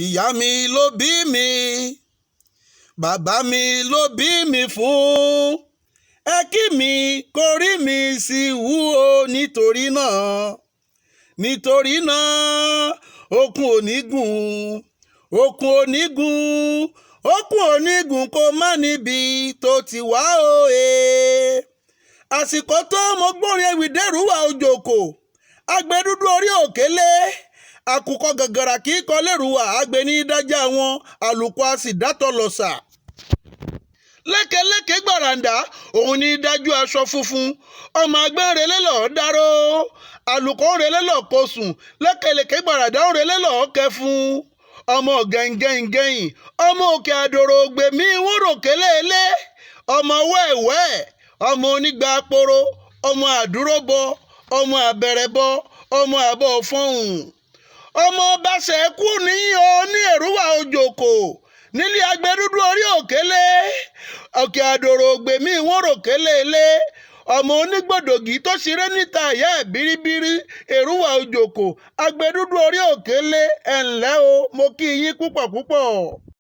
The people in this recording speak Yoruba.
Ìyá mi ló bí mi, bàbá mi ló bí mi fún ẹ, kí mi kórí mi sì wú o. Nítorí náà, okùn onígun, okùn onígun, okùn onígun kò má níbi tó ti wá o. E àsìkò tó mo gbórin ewì dẹ́rùwà òjòkó agbẹdúdú orí òkèlè, àkùkọ gàgàrà kì í kọ lérúwà, àgbẹ̀ ní dájà wọn, àlùkò a sì dátọ̀ lọ́sà lékeleke gbàràǹdà, òun ní dájú aṣọ funfun. Ọmọ agbẹ́rẹ́lẹ́ lọ́ọ́ dáró, àlùkò ń relé lọ́ọ́ kó sùn, lékeleke gbàràǹdà ń relé lọ́ọ́ kẹfun. Ọmọ gẹ̀ǹgẹ̀ǹgẹ̀yìn, ọmọ òkè àdòrò ògbèmí wúrò kéléèlé, ọmọ wẹ́ẹ̀wẹ́, ọmọ onígbà poro, ọmọ àdúróbọ, ọmọ àbẹ̀rẹ̀bọ, ọmọ àbọ̀ fọ́hùn, ọmọ bàṣẹ kú ní o ní Èrúwà Òjòkó nílé agbẹdúdú orí òkèlè, òkè àdòrò ògbèmí wúrò kéléèlé, ọmọ onígbòdògì tó ṣeré níta ìyá ẹ̀ bíríbírí. Èrúwà Òjòkó, agbẹdúdú orí òkèlè, ẹ̀ ǹlẹ́ o, mo kí yín púpọ̀ púpọ̀.